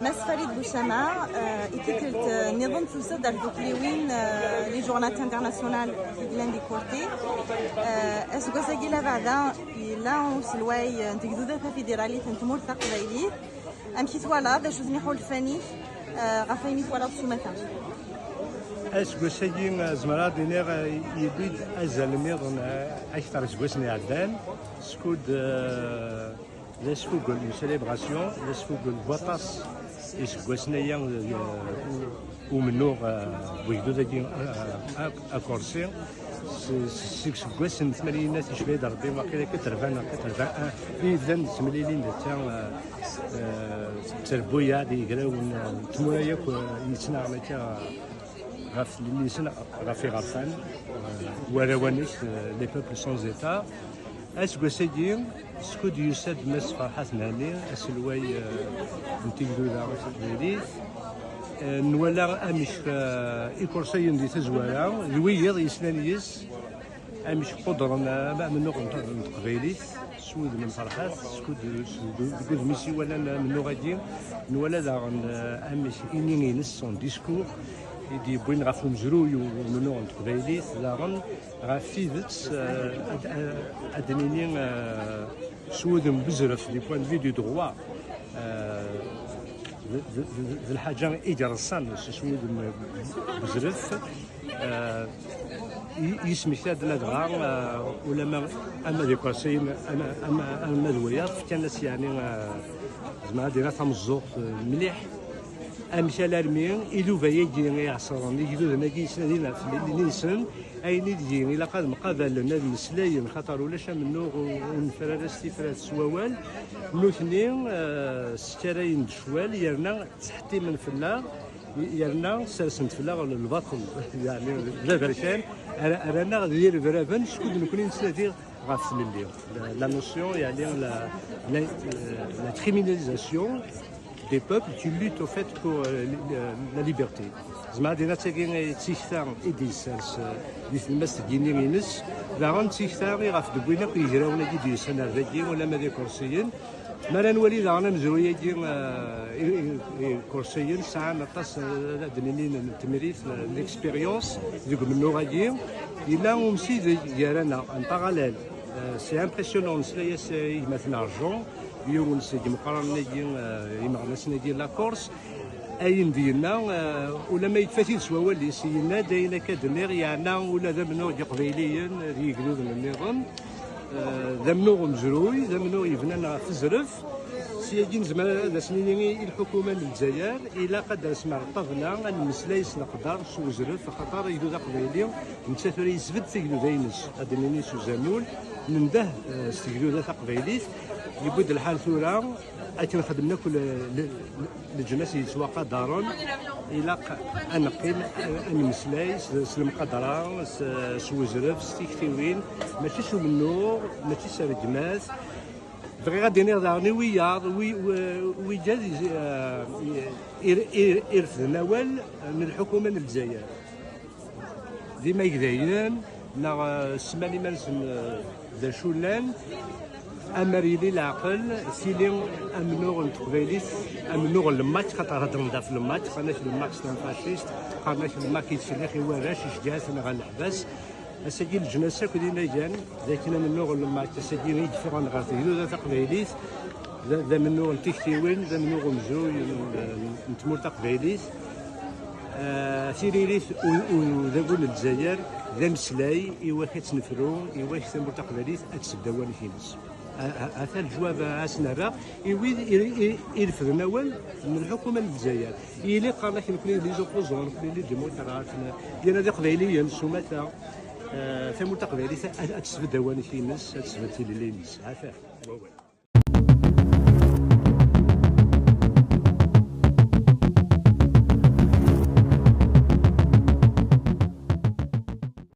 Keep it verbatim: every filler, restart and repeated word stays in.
Mass Farid Bouchama, euh, i tikkelt, euh, nniḍen tusa-d ar tdukliwin, euh, les journées internationales i yellan di Corti. Euh, aseggas-agi labeɛda yella uselway, euh, n tegduda tafidiṛalit n tmurt taqbaylit. Amek i twalaḍ? D acu-ten iḥulfan-ik, euh, ɣef wayen i twalaḍ s umata? Aseggas-agi, euh, zemreɣ ad iniɣ, euh, yewwi-d azal nniḍen, euh, akteṛ seg wasmi iɛeddan, skud, euh, d asfugel, une célébration, d asfugel n waṭas iseggasen aya, eh, umennuɣ, eh, n wegdud-agi, eh, eh, akursi. S-, s-, seg seggasen n tmanyin ticba-d Rebbi, waqila quatre-vingts neɣ quatre-vingt-un, i yebdan ttemlilin d ta, eh, eh, tterbuyaɛ d yegrawen, eh, n tmura yakk, eh, yettnaɣen akka, eh, ɣef tlelli-nsen, ɣef iɣerfan, eh, warraw-nnek, eh, les peuples sans État. Aseggas-agi, skud yusa-d Mass Ferḥat Mhenni, aselway, eh, n tegduda taqbaylit, eh, nwala amek, eh, ikursiyen di tazwara, d wiyiḍ yeslan yis, amek qudren, eh, amennuɣ n, n teqbaylit, s wudem n Ferḥat, skud, s, deg wudem-is i walan amennuɣ-agi, nwala daɣen, eh, amek ini-ines son discours, i d-yewwin ɣef umezruy u-, umennuɣ n teqbaylit, daɣen ɣef tidet, eh, ad, ad, ad d-nini, eh, s wudem n wezref, du point de vue du droit, eh, d, d, d, d lḥaǧa i ireṣṣan s, s wudem n wezref, eh, i, yesmekta-d ladɣa, eh, ulama ama d ikursiyen, ama, ama, ama d wayeḍ, fkan-as, yeɛni, eh, zemreɣ ad d-iniɣ tameẓẓuɣt, eh, mliḥ. Amek alarmi iluba-agi iɛeṣren, igduden-agi yesnadin ɣef tlelli-nsen, ayen i deg-i ilaq ad mqabalen, ad mmeslayen, xaṭer ulac amennuɣ ur, ur nefra ara s tifrat s wawal, nutni, eh, sskarayen-d ccwal, yerna ttḥettimen fell-aɣ, yerna sersen-d fell-aɣ l-, lbaṭel, yeɛni d aberkan, ara-, rran-aɣ d irebraben, skud nekni nettnadi ɣef tlelli. La, la notion, yeɛni la, la, la criminalisation des peuples qui luttent au fait pour, euh, la, la liberté. Zemreɣ ad iniɣ d tagi i d tikta i d-yessers, euh, di tlemmast n yini-ines, daɣen d tikta i ɣef d-wwin akk yigrawen-agi d-yusan ar dagi, ulamma d ikursiyen. Mi ara nwali daɣen amezruy-agi, euh, i, i, ikursiyen sɛan aṭas, euh, ad d-nini n temrit, euh, l'expérience deg umennuɣ-agi, yella umsideg gar-aneɣ, en parallèle. Euh, c'est impressionnant, nesla-yas i gma-tneɣ Jean, yiwen seg yimeqqranen-agi, eh, imeɣnasen-agi n la Corse, ayen d-yenna, eh, ulamma yekfa-t-id s wawal-is, yenna-d ayen akka d-nniɣ, yeɛna ula d amennuɣ n Yiqbayliyen, d yigduden nniḍen, eh, d amennuɣ umezruy, d amennuɣ yebnan ɣef tzref. Syagi nezmer ad as-nini i lḥukuma n Lezzayer, ilaq ad d-asem ar ṭṭabla, ad nemmeslay s leqder, s uzref, axaṭer agdud aqbayli, netta tura yesbedd tagduda-ines, ad d-nini s uzamul, nendeh, eh, s tegduda taqbaylit. Yewwi-d lḥal tura, akken xedmen akk le-, le-, le-, leǧnas yettwaqadaren, ilaq ad neqqim, ad, ad nemmeslay s, s lemqadra, s, s uzref, s tiktiwin, mačči s umennuɣ, mačči s rregmat. Bɣiɣ ad d-iniɣ daɣen i wiyaḍ, wi-, wi-, wigad, eh, i, i, i, irefden awal n lḥukuma n Lezzayer. D imagdayen, neɣ, eh, ssman iman-nsen, eh, d acu llan, amer yili leɛqel, tili amennuɣ n teqbaylit, amennuɣ n lmač, xaṭer heddren-d ɣef lmač, qqaren-ak lmač c'est un fasciste, qqaren-ak lmač yettkellix i warrac, iceggeɛ-aten ɣer leḥbas. Ass-agi leǧnas akk d inagan, d akken amennuɣ n lmač, ass-agi i yeffɣen ɣer tegduda taqbaylit, d, d amennuɣ n tiktiwin, d amennuɣ umezruy n, n tmurt taqbaylit. Ah, tiririt u, u, udabu n Lezzayer d ameslay i wak ad tt-nefru, i wak tamurt taqbaylit ad tesbedd awanek-ines. A, a, ata leǧwab a, a s-nerra i wid i, i, i refden awal n lḥukuma n Lezzayer. Yili qqaren-ak nekni d les opposants, nekni d les démocrates, n-, yerna d iqbayliyen s umata. Ah, tamurt taqbaylit ad, ad tesbedd awanek-ines, ad tesbedd tilelli-ines. Ata wawal.